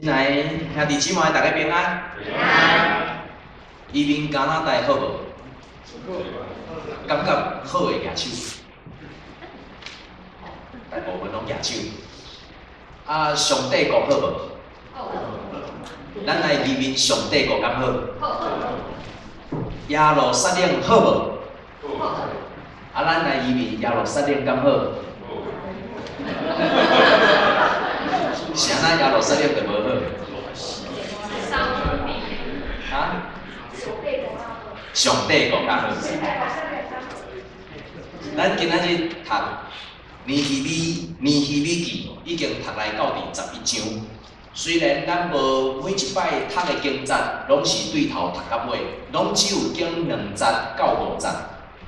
親愛的兄弟姊妹，大家平安。平安。移民加拿大好無？感覺好的舉手。大部分攏舉手。啊，上帝國好無？好。咱來移民上帝國敢好？好。耶路撒冷好無？好。啊，咱來移民耶路撒冷敢好？是按怎耶路撒冷就無好？啊？上帝國較好。咱今仔日讀尼希米，尼希米記已經讀來到第十一章。雖然咱無每一擺讀的經節攏是對頭讀到尾，攏只有經兩節到五節，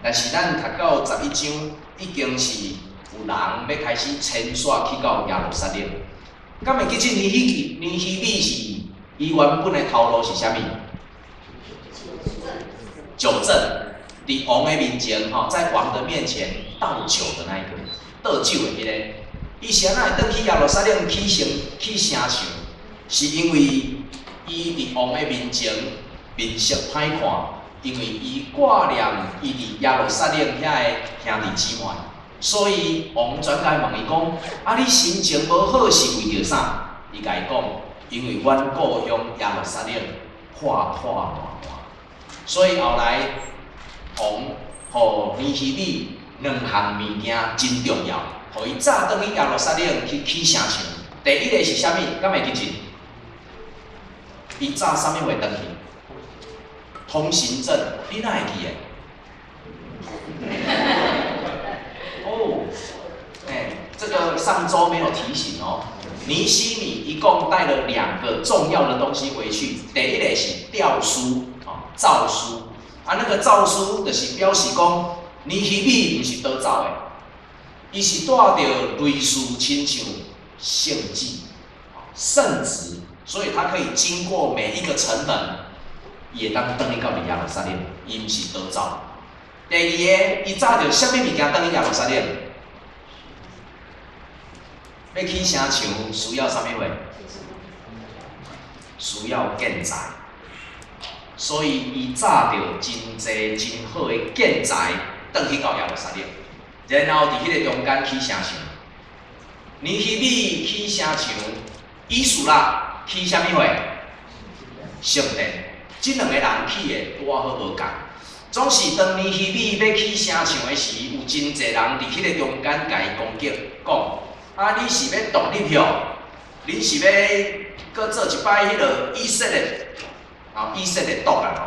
但是咱讀到十一章，已經是有人欲開始遷徙去到耶路撒冷。敢會記得尼希記，尼希米是伊原本的頭路是啥物？酒政，佇王的面前吼，在王的面前倒酒的那一個，倒酒的彼個。伊是按怎會轉去耶路撒冷起城起城牆？是因為伊佇王的面前面色歹看，因為伊掛念伊佇耶路撒冷遐的兄弟姊妹，所以王轉共問伊講：啊，你心情無好是為著啥？伊共伊講：因為阮故鄉耶路撒冷破破爛爛。所以後來王予尼希米兩項物件真重要，予伊早轉去耶路撒冷去起城牆。第一个是啥物？敢會記得？伊早啥物貨轉去？通行證，你哪會記得？哦，欸，這個上週沒有提醒哦。尼希米一共帶了兩個重要的東西回去，第一个是詔書，哦，詔書。啊，那個詔書就是表示講，尼希米毋是逃走的，伊是帶著類似親像聖旨、聖旨，所以他可以經過每一個城門，伊會當轉去到耶路撒冷，伊毋是逃走。第二个，伊紮著啥物物件轉去耶路撒冷？欲起城牆需要啥物貨？需要建材。所以伊紮著真濟真好的建材，轉去到耶路撒冷，然後佇彼个中間起城牆。尼希米起城牆，以斯拉起啥物貨？聖殿。這兩個人起的拄仔好無仝。總是當尼希米欲起城牆的時，有真濟人佇彼个中間共伊攻擊，講：啊，你是欲獨立吼？恁是欲閣做一擺彼个以色列？啊，以色列獨啊吼，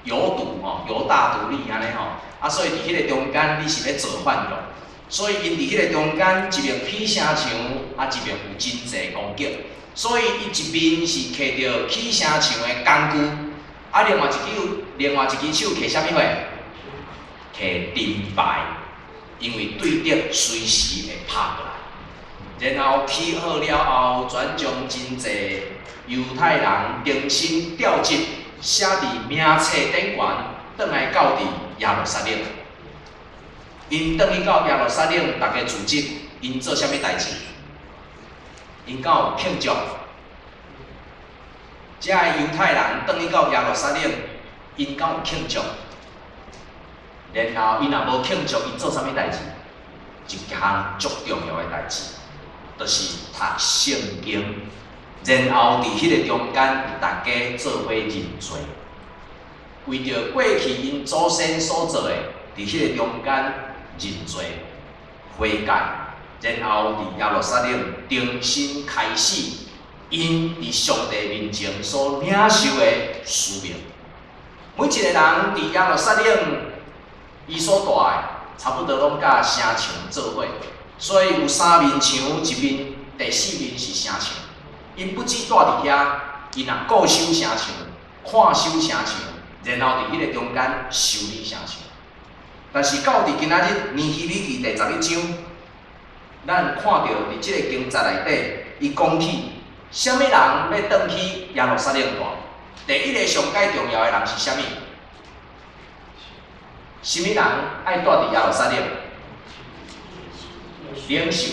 猶獨吼，猶大獨立按呢吼，啊，所以佇彼个中間你是欲造反咯？所以𪜶佇彼个中間一邊起城牆，啊，一邊有真濟攻擊，所以伊一面是提著起城牆的工具，啊，另外一支手提啥物貨？提盾牌，因為對敵隨時會拍過來。然後起好了後，轉將真濟猶太人重新調集，寫佇名冊頂懸，轉來到佇耶路撒冷。𪜶轉去到耶路撒冷，逐家組織，𪜶做啥物代誌？𪜶敢有慶祝？遮个猶太人轉去到耶路撒冷，𪜶敢有慶祝？然後𪜶若無慶祝，𪜶做啥物代誌？一項足重要的代誌，就是讀聖經。然後佇彼个中間，逐家做伙認罪，為著過去𪜶祖先所做的，佇彼个中間認罪悔改，然後佇耶路撒冷重新開始𪜶佇上帝面前所領受的使命。每一个人佇耶路撒冷，伊所帶的差不多攏佮城牆做伙，所以有三面牆，一面第四面是城牆。𪜶不止蹛佇遐，𪜶若固守城牆、看守城牆，然後佇彼个中間修理城牆。但是到佇今仔日尼希米記第十一章，咱看著佇這个經節內底，伊講起啥物人欲轉去耶路撒冷蹛？第一个上蓋重要的人是啥物？啥物人愛蹛佇耶路撒冷？領袖，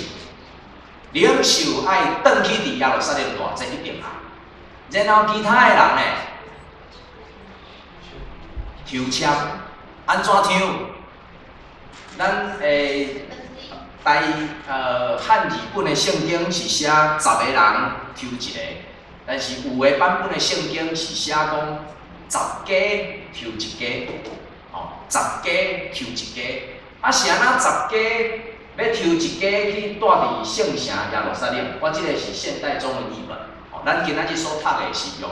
領袖愛轉去佇耶路撒冷蹛，這一定愛。然後其他的人呢？抽籤，按怎抽？咱台漢字本的聖經是寫十個人抽一個，但是有的版本的聖經是寫講十家抽一家，吼，十家抽一家。啊，是按怎十家欲抽一家去蹛佇聖城耶路撒冷？我這個是現代中文譯本，吼，咱今仔日所讀的是用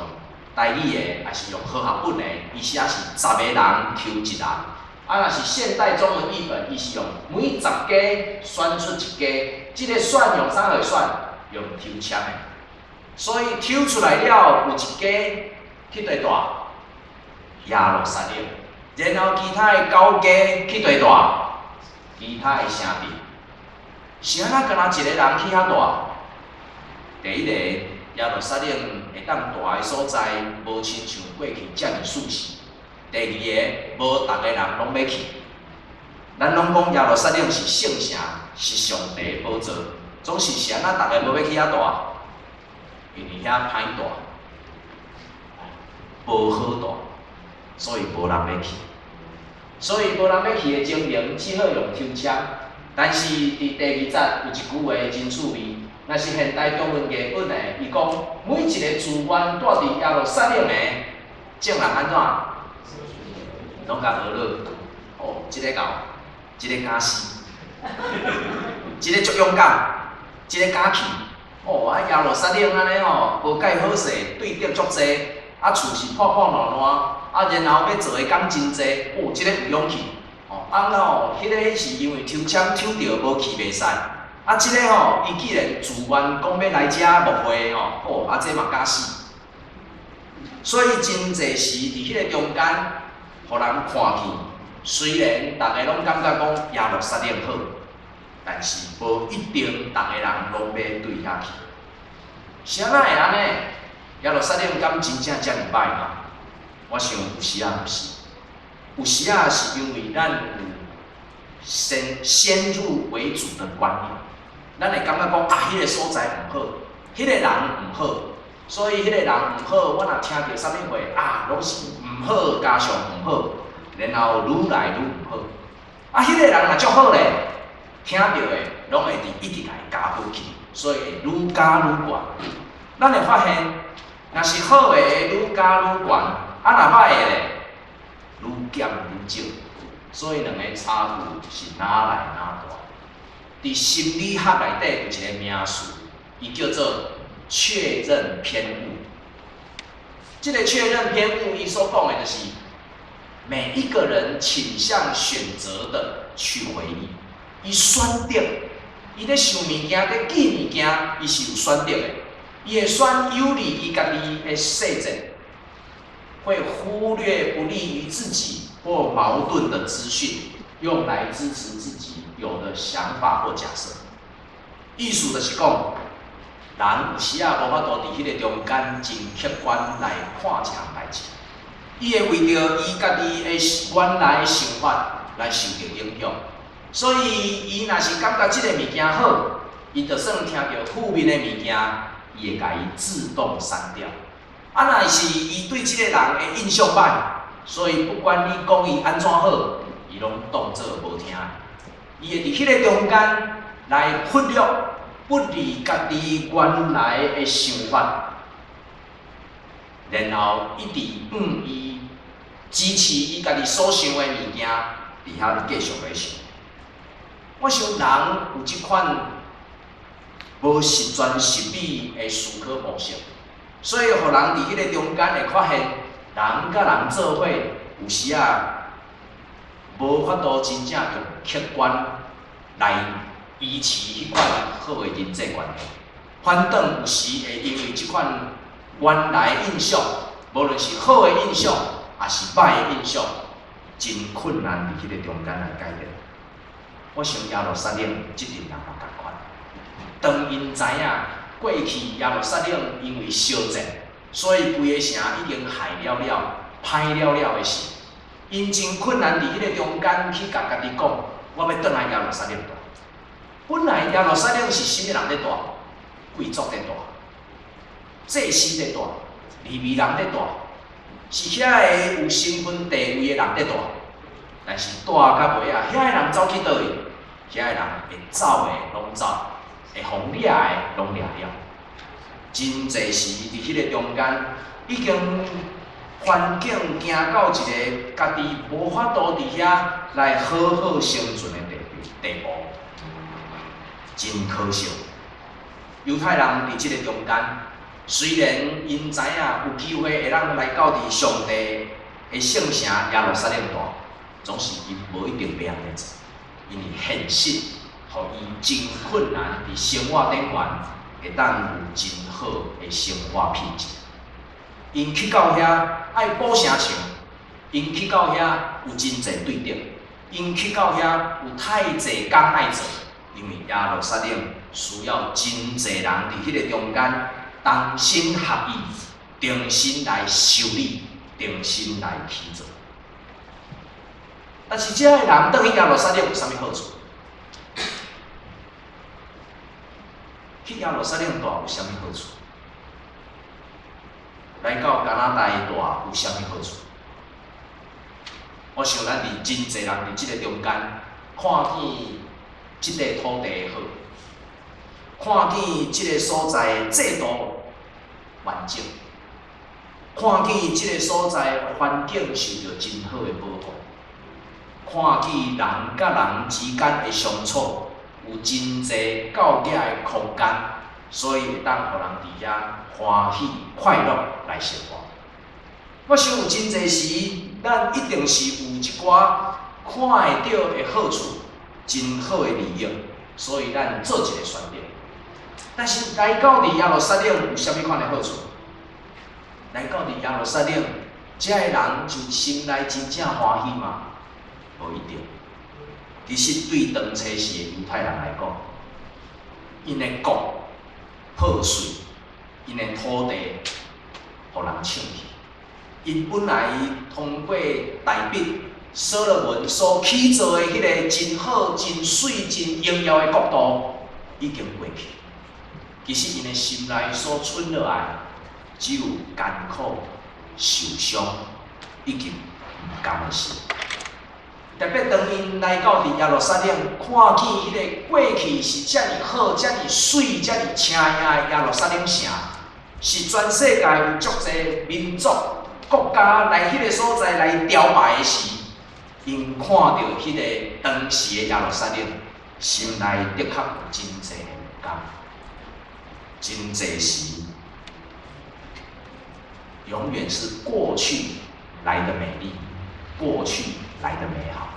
台語的，抑是用和合本的，伊寫是十個人抽一人。啊，若是現代中文譯本，伊是用每十家選出一家，這個選用啥來選？用抽籤的。所以抽出來了，有一家去佗蹛耶路撒冷，然後其他的九家去佗蹛其他的城鎮。是按怎干焦一個人去遐蹛？第一個，耶路撒冷會當蹛的所在，無親像過去遮爾舒適。第二个，無逐个人攏欲去。咱攏講耶路撒冷是聖城，是上帝的寶座，總是是按怎逐个無欲去遐蹛？因為遐歹蹛，無好蹛，所以無人欲去。所以無人欲去的情形，只好用抽籤。但是佇第二節有一句話真趣味，若是現代中文譯本的，伊講每一个自願蹛佇耶路撒冷的，眾人按怎？攏共呵咾，哦，這個𠢕，這個敢死，這個足勇敢，這個敢去，哦，啊耶路撒冷按呢吼，無蓋好勢，對敵足濟，啊厝是破破爛爛，啊然後欲做的工真濟，哦，這個有勇氣，哦，啊吼，彼个是因為抽籤抽著無去袂使，啊這个吼，伊既然自願講欲來遮牧會吼，哦，啊這嘛敢死，所以真濟時佇彼个中間，予人看去，雖然逐个攏感覺講耶路撒冷好，但是無一定逐个人攏欲對遐去。是按怎會按呢？耶路撒冷敢真正遮爾歹嗎？我想有時仔毋是，有時仔是因為咱有先入為主的觀念，咱會感覺講啊，彼个所在毋好，彼个人毋好，所以彼个人毋好，我若聽著啥物話啊，攏是毋好加上毋好，然後愈來愈毋好。啊，彼个人若足好咧，聽著的攏會佇一直共伊加好去，所以會愈加愈懸。咱會發現，若是好的會愈加愈懸，啊若歹的咧，愈減愈少。所以兩个差距是哪來哪大。佇心理學內底有一個名詞，伊叫做確認偏誤。這個確認偏誤，伊所講的就是每一個人傾向選擇的去回憶，伊選擇，伊咧想物件，咧記物件，伊是有選擇的，伊會選有利伊家己的細節，會忽略不利於自己或矛盾的資訊，用來支持自己有的想法或假設。意思就是講，人有時仔無法度佇彼個中間真客觀來看一項代誌，伊會為著伊家己的原來的想法來受著影響，所以伊若是感覺這个物件好，伊就算聽著負面的物件，伊會共伊自動刪掉。啊，若是伊對這個人的印象歹，所以不管你講伊按怎好，伊攏當做無聽。伊會佇彼个中間來忽略不利家己原來的想法，然後一直向伊支持伊家己所想的物件，佇遐繼續咧想。我想人有這款無十全十美的思考模式，所以予人佇彼个中間會發現，人佮人做伙有時仔無法度真正用客觀來維持彼款好的人際關係，反轉有時會因為這款原來印象，無論是好的印象，抑是歹的印象，真困難佇彼个中間來改變。我想耶路撒冷這陣人嘛仝款，當𪜶知影過去耶路撒冷因為相戰，所以規个城已經害了了、歹了了的時，𪜶真困難佇彼个中間去共家己講，我欲轉來耶路撒冷蹛。本來耶路撒冷是啥物人咧蹛？貴族咧蹛，祭司咧蹛。利未人咧蹛，是遐个有身份地位的人咧蹛。但是蹛到尾仔，遐个人走去佗位？遐个人會走的攏走，會予掠的攏掠了。真濟時佇彼个中間，已經環境行到一个家己無法度佇遐來好好生存的地步，真可惜。猶太人佇這个中間，雖然𪜶知影有機會會當來到佇上帝的聖城耶路撒冷蹛，總是𪜶無一定欲按呢做，因為現實予伊真困難佇生活頂懸會當有真好的生活品質。𪜶去到遐愛補城牆，𪜶去到遐有真濟對等，𪜶去到遐有太濟工愛做，因為耶路撒冷需要真濟人佇彼個中間同心合意，重新來修理，重新來起造。但是這个人轉去耶路撒冷有啥物好處？去耶路撒冷蹛有啥物好處？來到加拿大蹛有啥物好處？我想咱佇真濟人佇這个中間，看見這塊土地的好，看見這个所在的制度完整，看見這个所在環境受著真好的保護，看見人佮人之間的相處有真濟夠額的空間，所以會當予人佇遐歡喜快樂來生活。我想有真濟時，咱一定是有一寡看會著的好處，真好的利益，所以咱做一个選擇。但是來到佇耶路撒冷有啥物款的好處？來到佇耶路撒冷，這个人就心內真正歡喜嗎？無一定。其實對當初時的猶太人來講，𪜶的國破碎，𪜶的土地予人搶去。𪜶本來通過大衛、所羅門所起造的彼个真好、真媠、真榮耀的國度，已經過去。其實𪜶的心內所存落來，只有艱苦、受傷以及毋甘的心。特別當𪜶來到佇耶路撒冷，看見彼个過去是遮爾好、遮爾媠、遮爾青穎的耶路撒冷城，是全世界有足濟民族、國家來彼个所在來朝拜的時，𪜶看著彼个當時的耶路撒冷，心內的確有真濟的毋甘。真濟時，永遠是過去來的美麗，過去來的美好。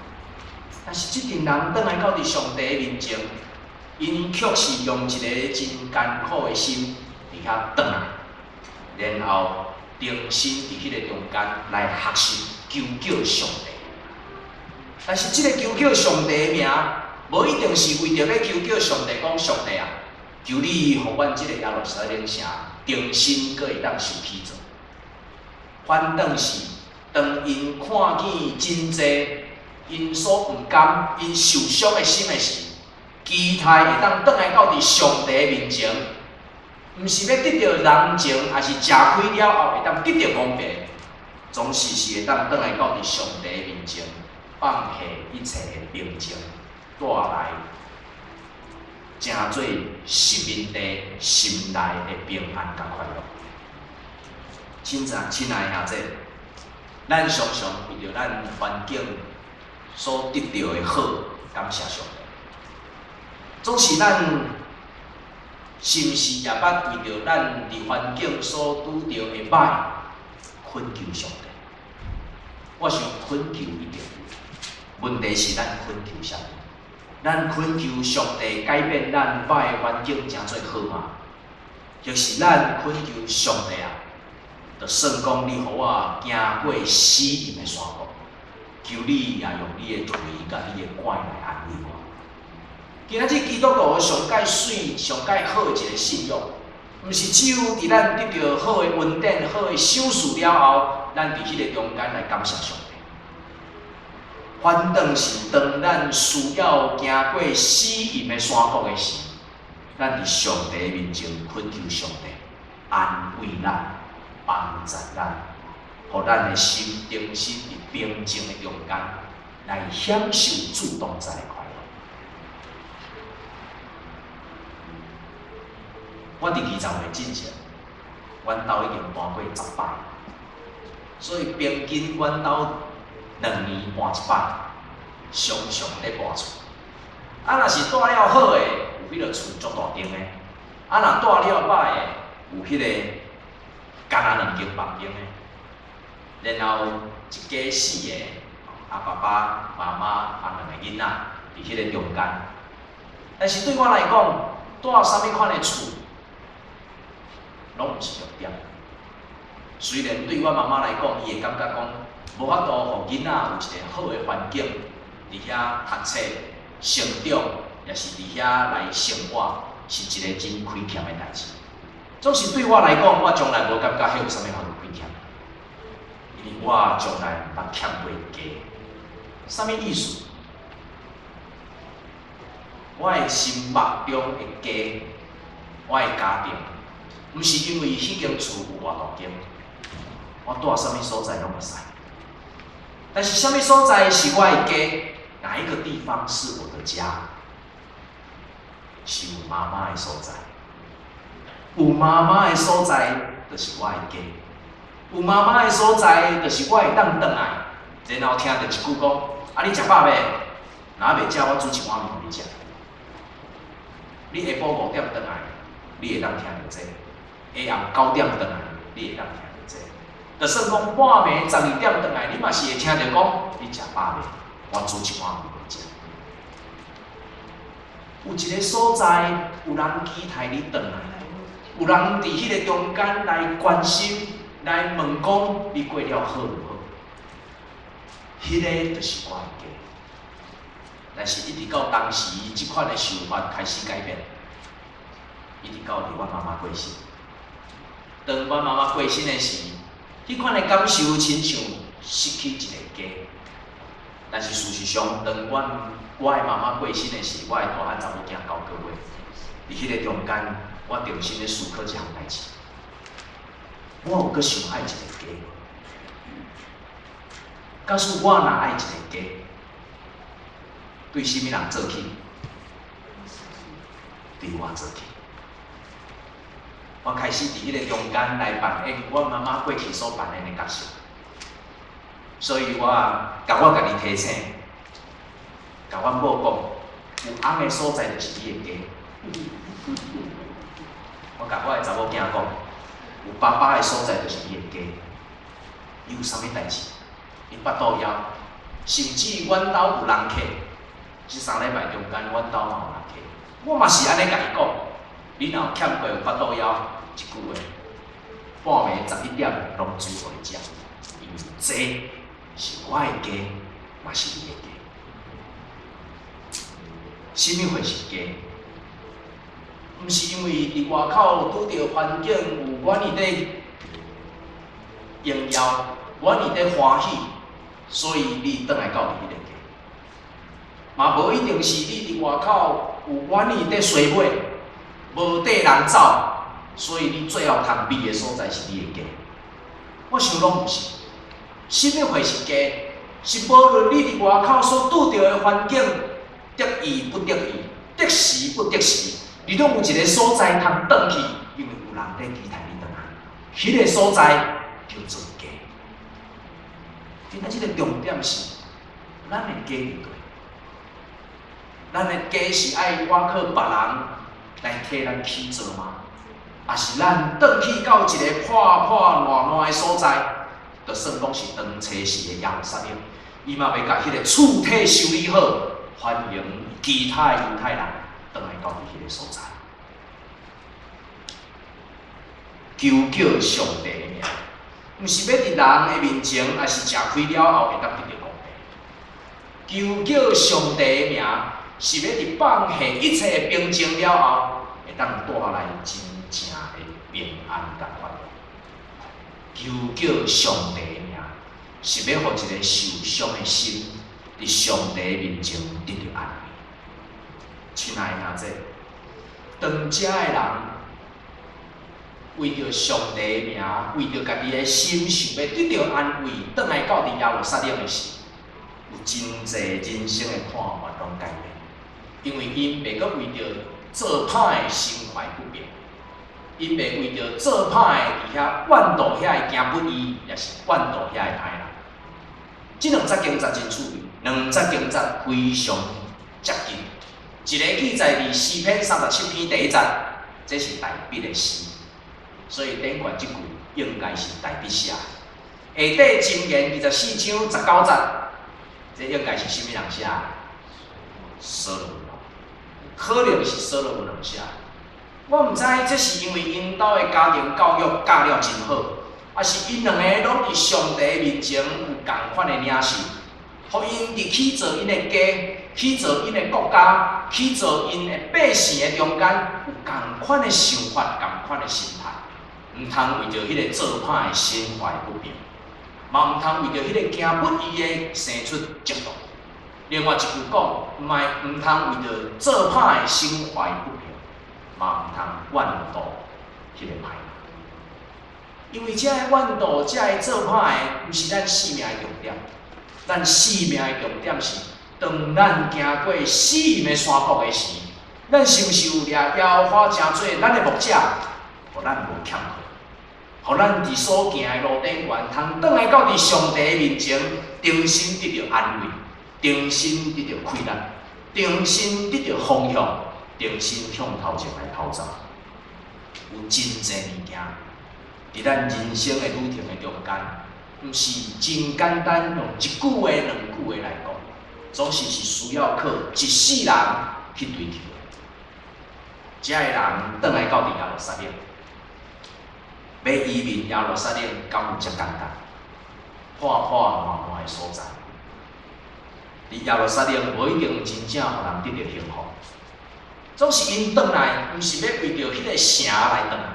但是這陣人轉來到佇上帝的面前，𪜶卻是用一个真艱苦的心佇遐轉來，然後重新佇彼个中間來學習求叫上帝。但是這个求叫上帝的名，無一定是為著欲求叫上帝講上帝啊，求你予阮這个耶路撒冷城重新閣會當受起造。反轉是當𪜶看見真濟𪜶所毋甘、𪜶受傷的心的時，期待會當轉來到佇上帝的面前，毋是欲得著人情，抑是食虧了後會當得著公平，總是是會當轉來到佇上帝的面前，放下一切的平靜，帶來成做殖民地心內的平安佮快樂。親愛的兄弟，咱常常為著咱環境所得著的好，感謝上帝。總是咱是毋是也捌為著咱佇環境所拄著的歹，懇求上帝？我想懇求一定有，問題是咱懇求啥物？咱懇求上帝改變咱歹的環境，成做好嗎？抑是咱懇求上帝啊，就算講你予我行過死蔭的山谷，求你也用你的槌佮你的拐來安慰我。今仔日基督徒上蓋媠、上蓋好的一个信仰，毋是只有佇咱得著好的恩典、好的賞賜了後，咱佇彼个中間來感謝上帝。反轉是當咱需要行過死蔭的山谷的時，咱佇上帝面前懇求上帝安慰咱。幫助咱，予咱的心重新佇平靜的中間來享受主同在的快樂。我佇20歲進前，阮兜已經搬過10擺，所以平均阮兜2年搬一擺，常常咧搬厝。啊，若是住了好的，有彼个厝足大間的；啊，若住了歹的，有彼个干焦兩間房間的。然後一家四个，啊爸爸媽媽啊兩个囡仔佇彼個中間。但是對我來講，住啥物款的厝，攏毋是重點。雖然對阮媽媽來講，伊會感覺講，無法度予囡仔有一个好的環境，佇遐讀冊、成長，抑是佇遐來生活，是一个真虧欠的代誌。總是對我來講，我從來無感覺彼有啥物好虧欠，因為我從來毋捌欠過家。啥物意思？我的心目中的家，我的家庭，毋是因為彼間厝有偌大間，我蹛啥物所在攏會使。但是啥物所在是我的家？哪一個地方是我的家？是有媽媽的所在。有媽媽的所在，就是我的家。有媽媽的所在，就是我會當轉來，然後聽著一句講：啊，你食飽未？若猶未食，我煮一碗麵予你食。你下晡5點轉來，你會當聽著這個；下暗9點轉來，你會當聽著這個。就算講半暝12點轉來，你嘛是會聽著講：你食飽未？我煮一碗麵予你食。有一个所在，有人期待你轉來，有人佇彼个中間來關心、來問講你過了好毋好？彼个就是我的家。但是，一直到當時，這款的想法開始改變，一直到佇阮媽媽過身。當阮媽媽過身的時，彼款的感受親像失去一個家。但是事實上，當我的媽媽過身的時，我的大漢查某囝9個月，佇彼個中間，我重新咧思考這項代誌。我有閣想愛一個家無？假使我若愛一個家，對啥物人做起？對我做起。我開始佇彼个中間來扮演阮媽媽過去所扮演的角色，所以我共我家己提醒，共阮某講，有翁的所在就是你的家。我共我的查某囝講，有爸爸的所在就是你的家。伊有啥物代誌，伊腹肚枵，甚至阮兜有人客，這3禮拜中間，阮兜嘛有人客，我嘛是按呢共伊講，你若有欠過有腹肚枵，一句話，半暝11點攏煮予你食，因為這是我的家，嘛是你的家。啥物會是家？毋是因為佇外口拄著環境有願意咧榮耀，願意咧歡喜，所以你轉來到佇彼个家。嘛無一定是你佇外口有願意咧衰尾，無綴人走，所以你最後通避的所在是你的家。我想攏毋是。啥物會是家？是無論你佇外口所拄著的環境，得意不得意，得時不得時，你攏有一个所在通轉去，因為有人咧期待你轉來。彼个所在叫做家。今仔這个重點是，咱的家佇佗？咱的家是愛倚靠別人來替咱起造嗎？抑是咱轉去到一个破破爛爛的所在，就算講是當初時的耶路撒冷，伊嘛袂共彼个厝體修理好，歡迎其他的猶太人轉來到佇彼个所在。求叫上帝的名，毋是欲佇人的面前，抑是食虧了後會當得著公平。求叫上帝的名，是欲佇放下一切的平靜了後，會當帶來真正的平安佮快樂。求叫上帝的名，是欲予一个受傷的心，佇上帝面前得著安慰。親愛的兄弟，當遮的人為著上帝的名，為著家己的心想欲得著安慰，轉來到佇耶路撒冷的時，有真濟人生的看法攏改變，因為𪜶袂閣為著做歹的心懷不平，𪜶袂為著做歹的佇遐怨妒遐个驚不義，抑是怨妒遐个歹人。這兩節經節真趣味，兩節經節非常接近。一个記載佇詩篇37篇第一節，這是大衛的詩，所以頂懸這句應該是大衛寫的。下底箴言24章19節，這應該是啥物人寫的？所羅門，可能是所羅門人寫的。我毋知這是因為𪜶兜的家庭教育教了真好，抑是𪜶兩个攏佇上帝面前有仝款的領受，予𪜶佇起造𪜶的家、起造𪜶的國家、起造𪜶的百姓的中間，有仝款的想法、仝款的心態，毋通為著彼個做歹的心懷不平，嘛毋通為著彼個驚不義的生出嫉妒。另外一句講，毋通為著做歹的心懷不平，嘛毋通怨妒彼個歹人。因為這个怨妒、這个做歹的，毋是咱性命的重點。咱性命的重點是，當咱行過死蔭的山谷的時，咱是毋是有掠耶和華成做咱的牧者，予咱無欠缺，予咱佇所行的路頂懸，通轉來到佇上帝的面前，重新得著安慰，重新得著氣力，重新得著方向，重新向頭前來逃走。有真濟物件，佇咱人生的旅程的中間，毋是真簡單用一句話、兩句話來講，總是是需要靠一世人去追求的。這个人轉來到佇耶路撒冷，欲移民耶路撒冷，敢有遮簡單？破破爛爛的所在，佇耶路撒冷無一定真正予人得著幸福。總是𪜶轉來，毋是欲為著彼個城來轉來。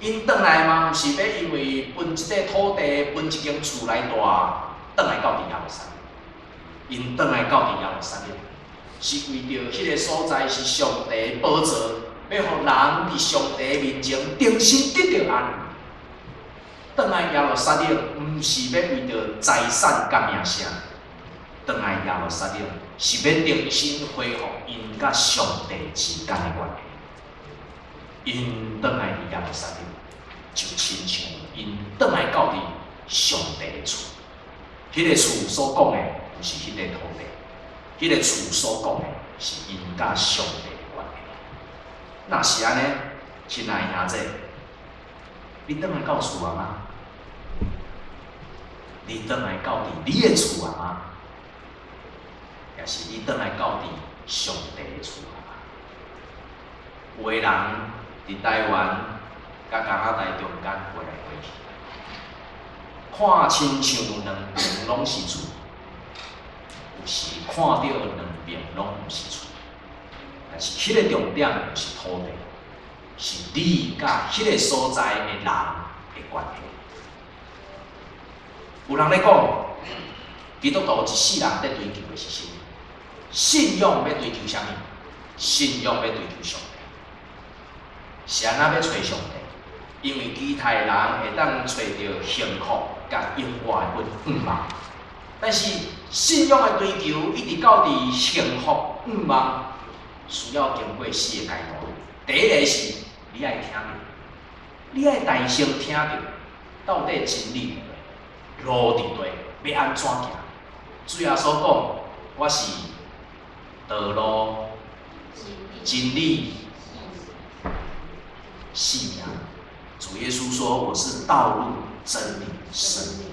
𪜶轉來嘛，毋是欲因為分這塊土地、分一間厝來蹛，轉來到佇耶路撒冷。𪜶轉來到佇耶路撒冷，是為著彼个所在是上帝寶座，欲予人佇上帝面前重新得著安慰。轉來耶路撒冷，毋是欲為著財產佮名聲，轉來耶路撒冷是欲重新恢復𪜶佮上帝之間的關係。𪜶轉來佇耶路撒冷，就親像𪜶轉來到佇上帝的厝。彼个厝所講的，毋是彼个土地，彼个厝所講的是𪜶佮上帝的關係。若是按呢，親愛的兄弟，你轉來到厝矣嗎？你轉來到佇你的厝矣嗎？抑是你轉來到佇上帝的厝矣嗎？有的人佇台灣佮加拿大中間飛來飛去，看親像兩邊攏是厝，有時看著兩邊攏毋是厝，但是彼个重點毋是土地，是你佮彼个所在的人的關係。有人咧講，基督徒一世人佇追求的是啥物？信仰欲追求啥物？信仰欲追求上帝。是按怎欲揣上帝？因為其他人會當揣著幸福佮永活的願望，但是信仰的追求一直到佇幸福願望，需要經過四个階段。第一个是你愛聽著，你愛大聲聽著，到底真理佇佗，路佇佗，欲按怎行？主耶穌講，我是道路、真理、生命。主耶穌說：我是道路、真理、生命。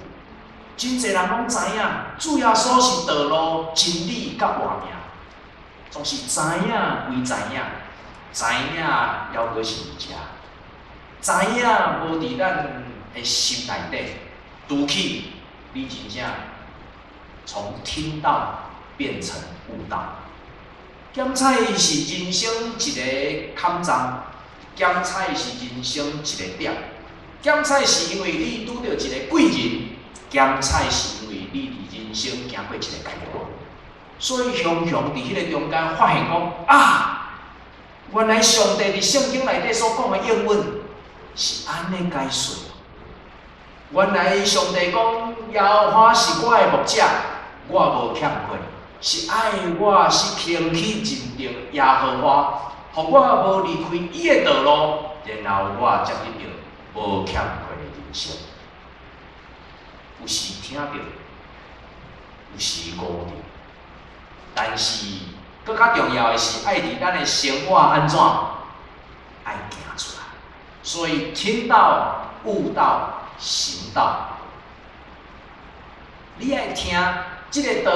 真濟人攏知影，主耶穌是道路、真理佮活命。總是知影歸知影，知影猶閣是佇遮，知影無佇咱的心內底，拄起你真正從聽到變成悟道。檢採是人生一个坎站，檢採是人生一个點。檢採是因為你拄著一个貴人，檢採是因為你佇人生行過一个階段。所以常常佇彼个中間發現講啊，原來上帝佇聖經內底所講的應允，是按呢解說。原來上帝講耶和華是我的牧者，我無欠缺，是愛我是肯去認定耶和華，予我無離開伊的道路，然後我才得著無欠缺的人生。有時聽著，有時悟著，但是閣較重要的是，愛佇咱的生活按怎愛行出來。所以聽道、悟道、行道，你愛聽這个道，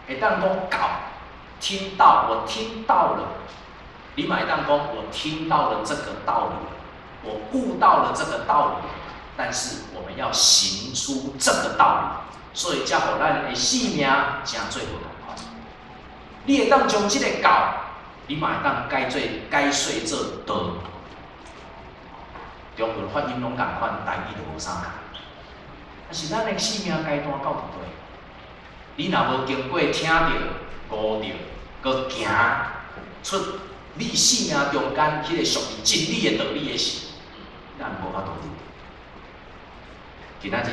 會當講教，聽到我聽到了，你嘛會當講我聽到了這個道理，我悟到了這個道理，但是我們要行出這個道理，所以才予咱的生命成做無仝款。你會當將這个教，你嘛會當改做解說做道。中文發音攏仝款，台語就無啥仝。但是咱的生命階段到佇佗？你若無經過聽著、悟著，閣行出你生命中間彼個屬於真理的道理的時，咱無法度得。今仔日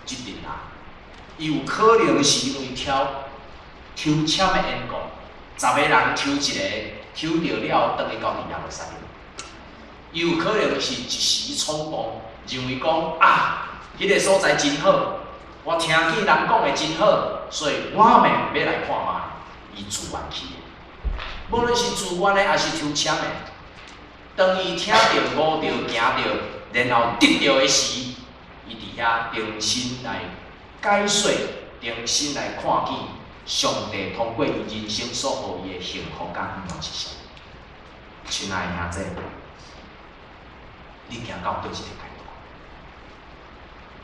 這陣人，伊有可能是因為抽抽籤的緣故，10個人抽一個，抽著了，轉去到佇耶路撒冷。伊有可能是一時衝動，認為講啊，彼個所在真好，我聽見人講的真好，所以我嘛欲來看覓。伊自願去的，無論是自願的，抑是抽籤的，當伊聽著、悟著、行著，然後得著的時，伊佇遐重新來解說，重新來看見上帝通過伊人生所予伊的幸福佮恩典是啥物。親愛的兄弟，你行到佗一個階段？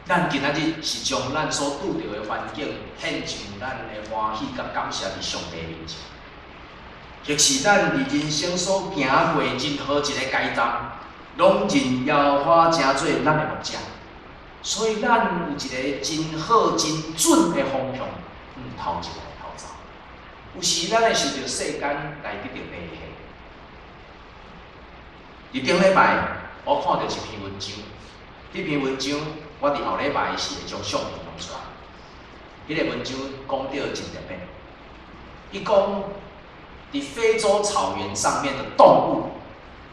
咱今仔日是將咱所拄著的環境獻上咱的歡喜佮感謝佇上帝面前，或是咱佇人生所行過任何一個階段，攏認耶和華成做咱的牧者，所以咱有一個真好、真準的方向，向頭前來頭走。有時咱會受著世間來得著迷惑。佇頂禮拜，我看著一篇文章，這篇文章我佇後禮拜是會將相片弄出來。彼個文章講著真特別，伊講佇非洲草原上面的動物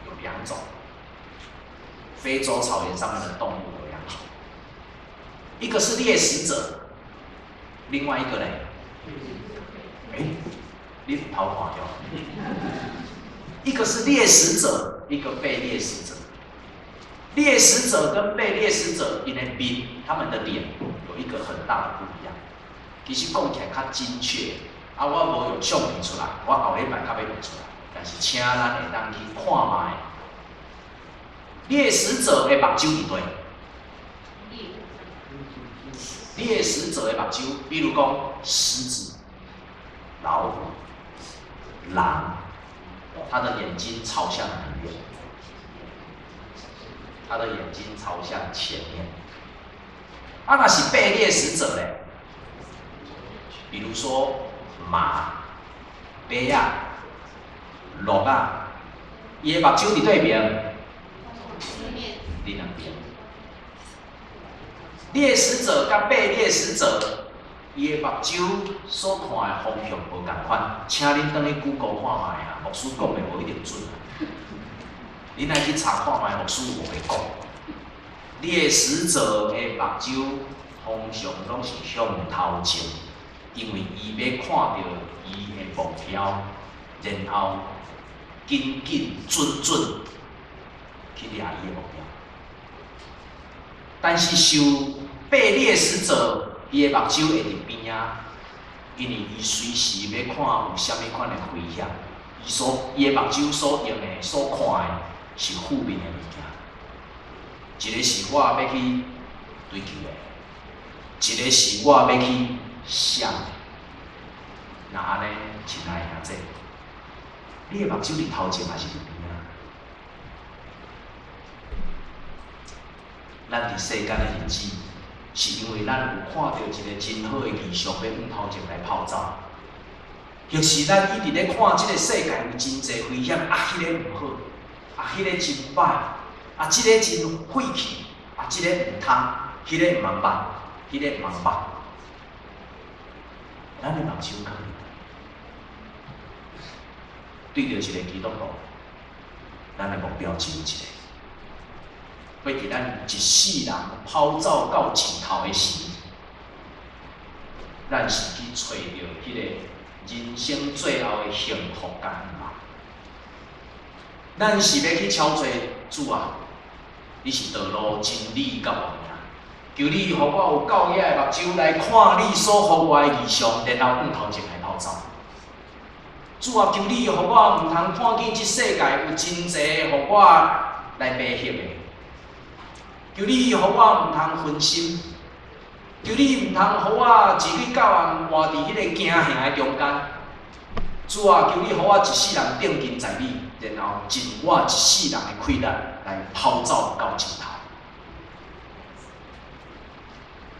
有兩種，非洲草原上面的動物有兩種，一個是獵食者，另外一個呢？欸，你有偷看著？一個是獵食者，一個被獵食者。獵食者跟被獵食者，𪜶的面，他們的臉有一個很大的不一樣。其實講起來較精確，啊，我無用相片出來，我後禮拜較欲用出來。但是請咱會當去看覓。獵食者的目睭佇佗？獵食者的目睭，比如講獅子、老虎、狼，他的眼睛朝向哪邊？他的眼睛朝向前面。啊，若是被獵食者咧，比如說馬、馬仔、鹿仔，伊的目睭佇佗邊？佇兩邊。獵食者佮被獵食者，伊的目睭所看的方向無仝款，請恁轉去 Google 看覓啊，牧師講的無一定準。恁愛去查看覓，牧師有烏白講。獵食者的目睭通常攏是向頭前，因為伊欲看著伊的目標，然後緊緊準準去掠伊的目標。但是受被獵食者，伊的目睭會佇邊仔，因為伊隨時欲看有啥物款的危險，伊的目睭所用的、所看的是負面的物件。一个是我欲去追求的，一个是我欲去閃的。若按呢，親愛的兄弟，你的目睭佇頭前抑是佇邊仔？咱佇世間的日子，是因為咱有看著一个真好的異象，欲往頭前來跑走，或是咱一直咧看這个世界有真濟危險，啊，彼个毋好，啊，彼个真歹，啊，這个真晦氣，啊，這个毋通，彼个毋通捌，彼个毋通捌。咱的目睭囥佇佗？對著一个基督徒，咱的目標只有一个，欲佇咱一世人跑走到盡頭的時，咱是去揣著彼个人生最後的幸福佮希望。咱是欲去敲揣主啊！你是道路、真理佮活命，求你予我有夠額的目睭來看你所予我的異象，然後向頭前來跑走。主啊，求你予我毋通看見這世界有真濟予我來迷惑的。求你予我毋通分心，求你毋通予我自去到暗活佇彼個驚嚇的中間。主啊，求你予我一世人定睛在你，然後盡我一世人的氣力來跑走到盡頭。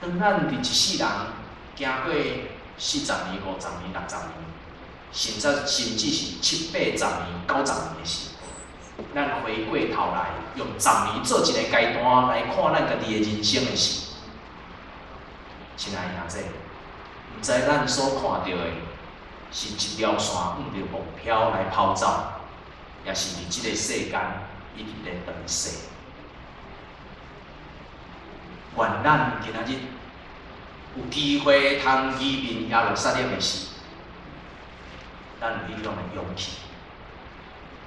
當咱佇一世人行過40年、50年、60年，甚至是七八十年、90年的時，咱回過頭來用十年做一個階段來看咱家己的人生的時，親愛的兄弟，毋知咱所看著的是一條線向著目標來跑走，抑是佇這个世間一直咧轉世。願咱今仔日有機會通移民耶路撒冷的時，咱有彼種的勇氣。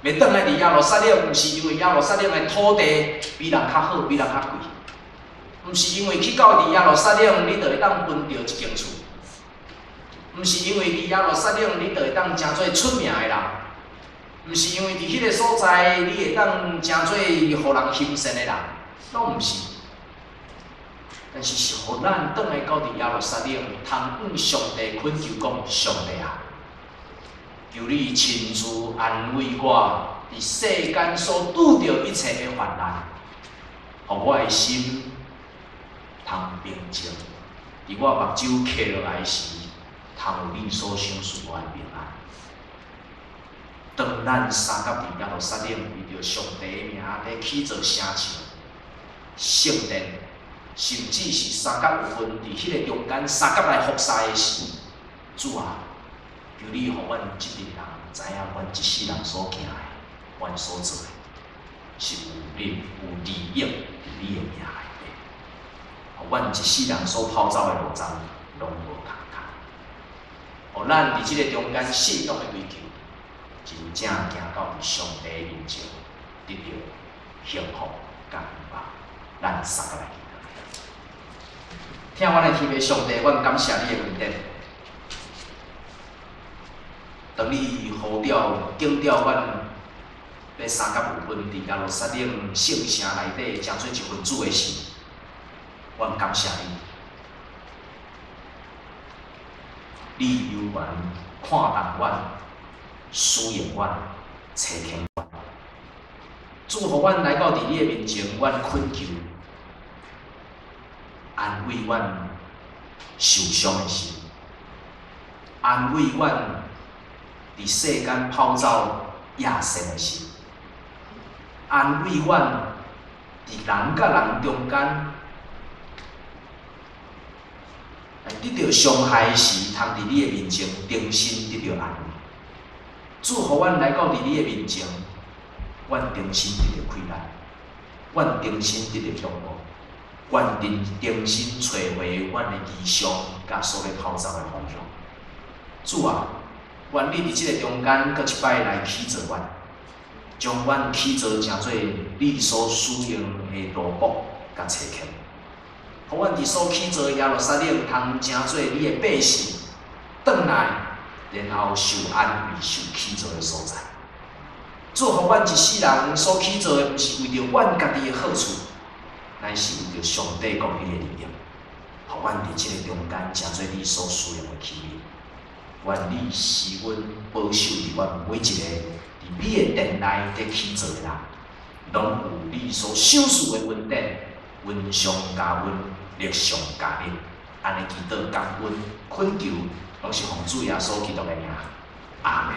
欲轉來佇耶路撒冷，毋是因為耶路撒冷的土地比人較好，比人較貴，毋是因為去到佇耶路撒冷，你就會當分著一間厝，毋是因為佇耶路撒冷，你就會當成做出名的人，毋是因為佇彼个所在，你會當成做予人欣羨的人，攏毋是。但是是予咱轉來到佇耶路撒冷，通向上帝懇求講：上帝啊，求你親自安慰我，佇世間所拄著一切的患難，予我的心通平靜。佇我目睭閉落來時，通有你所賞賜我的平安。當咱相佮佇耶路撒冷為著上帝的名咧起造城牆、聖殿，甚至是相佮有份佇彼个中間相佮來服侍的時，主啊，求你予阮這陣人知影，阮一世人所行的，阮所做的，是有利有利益佇你的名內底，予阮一世人所跑走的路程攏無空空，予咱佇這个中間信仰的追求，真正行到佇上帝面前，得著幸福佮希望。咱相佮來祈禱。疼阮的天父上帝，阮感謝你的恩典。當你呼召、揀召阮欲相佮有份佇耶路撒冷聖城內底成做一份子的時，阮感謝你。你猶原看重阮、使用阮、差遣阮。主，予阮來到佇你的面前，阮懇求安慰阮受傷的心，安慰阮佇世間跑走野性的心，安慰阮佇人佮人中間來得著傷害時，通佇你的面前重新得著安慰。主，予阮來到佇你的面前，阮重新得著氣力，阮重新得著勇武，阮重新揣回阮的異象佮所欲跑走的方向。主啊，願你佇這个中間，閣一擺來起造阮，將阮起造成做你所使用的奴僕佮差遣，予阮佇所起造的耶路撒冷，通成做你的百姓，轉來，然後受安慰、受起造的所在。主，予阮一世人所起造的，毋是為著阮家己的好處，乃是為著上帝國彼个利益。予阮佇這个中間，成做你所使用的器皿。願你施恩保守佇阮每一个佇你的殿內佇起造的人，攏有你所賞賜的恩典，恩上加恩，力上加力。按呢祈禱感恩懇求，攏是奉主耶穌基督的名。阿門。